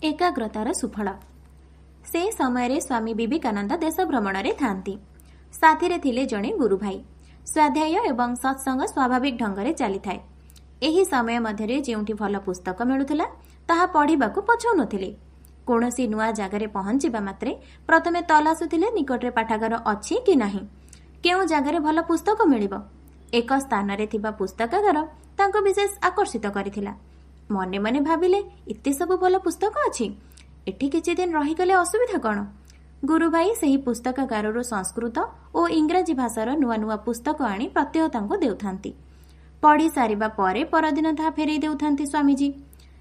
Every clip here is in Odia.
ଏକାଗ୍ରତାର ସୁଫଳ। ସେ ସମୟରେ ସ୍ୱାମୀ ବିବେକାନନ୍ଦ ଦେଶ ଭ୍ରମଣରେ ଥାନ୍ତି। ସାଥିରେ ଥିଲେ ଜଣେ ଗୁରୁଭାଇ। ସ୍ୱାଧ୍ୟାୟ ଏବଂ ସତ୍ସଙ୍ଗ ସ୍ୱାଭାବିକ ଢଙ୍ଗରେ ଚାଲିଥାଏ। ଏହି ସମୟ ମଧ୍ୟରେ ଯେଉଁଠି ଭଲ ପୁସ୍ତକ ମିଳୁଥିଲା, ତାହା ପଢ଼ିବାକୁ ପଛଉନଥିଲେ। କୌଣସି ନୂଆ ଜାଗାରେ ପହଞ୍ଚିବା ମାତ୍ରେ ପ୍ରଥମେ ତଲାସୁଥିଲେ ନିକଟରେ ପାଠାଗାର ଅଛି କି ନାହିଁ, କେଉଁ ଜାଗାରେ ଭଲ ପୁସ୍ତକ ମିଳିବ। ଏକ ସ୍ଥାନରେ ଥିବା ପୁସ୍ତକାଗାର ତାଙ୍କୁ ବିଶେଷ ଆକର୍ଷିତ କରିଥିଲା। ମନେ ମନେ ଭାବିଲେ, ଏତେ ସବୁ ଭଲ ପୁସ୍ତକ ଅଛି, ଏଠି କିଛି ଦିନ ରହିଗଲେ ଅସୁବିଧା କ'ଣ? ଗୁରୁଭାଇ ସେହି ପୁସ୍ତକାଗାରରୁ ସଂସ୍କୃତ ଓ ଇଂରାଜୀ ଭାଷାର ନୂଆ ନୂଆ ପୁସ୍ତକ ଆଣି ପ୍ରତ୍ୟହ ତାଙ୍କୁ ଦେଉଥାନ୍ତି। ପଢ଼ି ସାରିବା ପରେ ପରଦିନ ତାହା ଫେରେଇ ଦେଉଥାନ୍ତି ସ୍ୱାମୀଜୀ।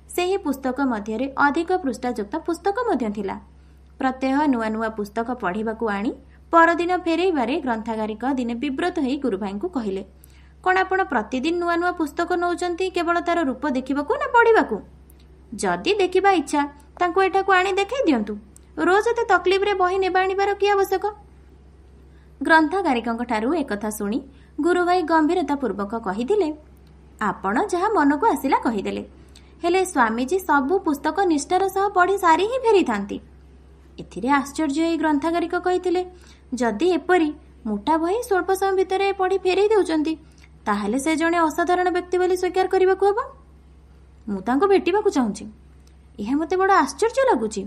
ସେହି ପୁସ୍ତକ ମଧ୍ୟରେ ଅଧିକ ପୃଷ୍ଠାଯୁକ୍ତ ପୁସ୍ତକ ମଧ୍ୟ ଥିଲା। ପ୍ରତ୍ୟହ ନୂଆ ନୂଆ ପୁସ୍ତକ ପଢ଼ିବାକୁ ଆଣି ପରଦିନ ଫେରେଇବାରେ ଗ୍ରନ୍ଥାଗାରିକ ଦିନେ ବିବ୍ରତ ହେଇ ଗୁରୁଭାଇଙ୍କୁ କହିଲେ, କ'ଣ ଆପଣ ପ୍ରତିଦିନ ନୂଆ ନୂଆ ପୁସ୍ତକ ନେଉଛନ୍ତି କେବଳ ତାର ରୂପ ଦେଖିବାକୁ ନା ପଢ଼ିବାକୁ? ଯଦି ଦେଖିବା ଇଚ୍ଛା, ତାଙ୍କୁ ଏଠାକୁ ଆଣି ଦେଖାଇ ଦିଅନ୍ତୁ। ରୋଜ ଏତେ ତକଲିଫରେ ବହି ନେବା ଆଣିବାର କି ଆବଶ୍ୟକ? ଗ୍ରନ୍ଥାଗାରିକଙ୍କ ଠାରୁ ଏକଥା ଶୁଣି ଗୁରୁଭାଇ ଗମ୍ଭୀରତା ପୂର୍ବକ କହିଥିଲେ, ଆପଣ ଯାହା ମନକୁ ଆସିଲା କହିଦେଲେ, ହେଲେ ସ୍ୱାମୀଜୀ ସବୁ ପୁସ୍ତକ ନିଷ୍ଠାର ସହ ପଢ଼ି ସାରି ହିଁ ଫେରିଥାନ୍ତି। ଏଥିରେ ଆଶ୍ଚର୍ଯ୍ୟ ହେଇ ଗ୍ରନ୍ଥାଗାରିକ କହିଥିଲେ, ଯଦି ଏପରି ମୋଟା ବହି ସ୍ୱଳ୍ପ ସମୟ ଭିତରେ ପଢ଼ି ଫେରେଇ ଦେଉଛନ୍ତି, ତାହେଲେ ସେ ଜଣେ ଅସାଧାରଣ ବ୍ୟକ୍ତି ବୋଲି ସ୍ୱୀକାର କରିବାକୁ ହେବ। ମୁଁ ତାଙ୍କୁ ଭେଟିବାକୁ ଚାହୁଁଛି। ଏହା ମୋତେ ବଡ଼ ଆଶ୍ଚର୍ଯ୍ୟ ଲାଗୁଛି।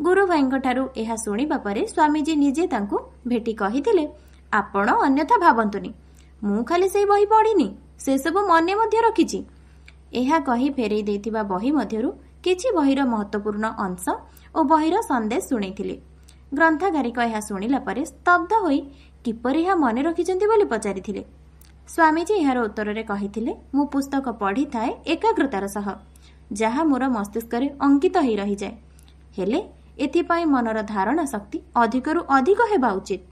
ଗୁରୁଭାଇଙ୍କ ଠାରୁ ଏହା ଶୁଣିବା ପରେ ସ୍ୱାମୀଜୀ ନିଜେ ତାଙ୍କୁ ଭେଟି କହିଥିଲେ, ଆପଣ ଅନ୍ୟଥା ଭାବନ୍ତୁନି, ମୁଁ ଖାଲି ସେଇ ବହି ପଢ଼ିନି, ସେସବୁ ମନେ ମଧ୍ୟ ରଖିଛି। ଏହା କହି ଫେରେଇ ଦେଇଥିବା ବହି ମଧ୍ୟରୁ କିଛି ବହିର ମହତ୍ୱପୂର୍ଣ୍ଣ ଅଂଶ ଓ ବହିର ସନ୍ଦେଶ ଶୁଣେଇଥିଲେ। ଗ୍ରନ୍ଥାଗାରିକ ଏହା ଶୁଣିଲା ପରେ ସ୍ତବ୍ଧ ହୋଇ କିପରି ଏହା ମନେ ରଖିଛନ୍ତି ବୋଲି ପଚାରିଥିଲେ। ସ୍ୱାମୀଜୀ ଏହାର ଉତ୍ତରରେ କହିଥିଲେ, ମୁଁ ପୁସ୍ତକ ପଢ଼ିଥାଏ ଏକାଗ୍ରତାର ସହ, ଯାହା ମୋର ମସ୍ତିଷ୍କରେ ଅଙ୍କିତ ହେଇ ରହିଯାଏ। ହେଲେ ଏଥିପାଇଁ ମନର ଧାରଣା ଶକ୍ତି ଅଧିକରୁ ଅଧିକ ହେବା ଉଚିତ,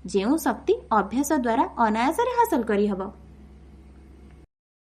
ଯେଉଁ ଶକ୍ତି ଅଭ୍ୟାସ ଦ୍ୱାରା ଅନାୟାସରେ ହାସଲ କରିହେବ।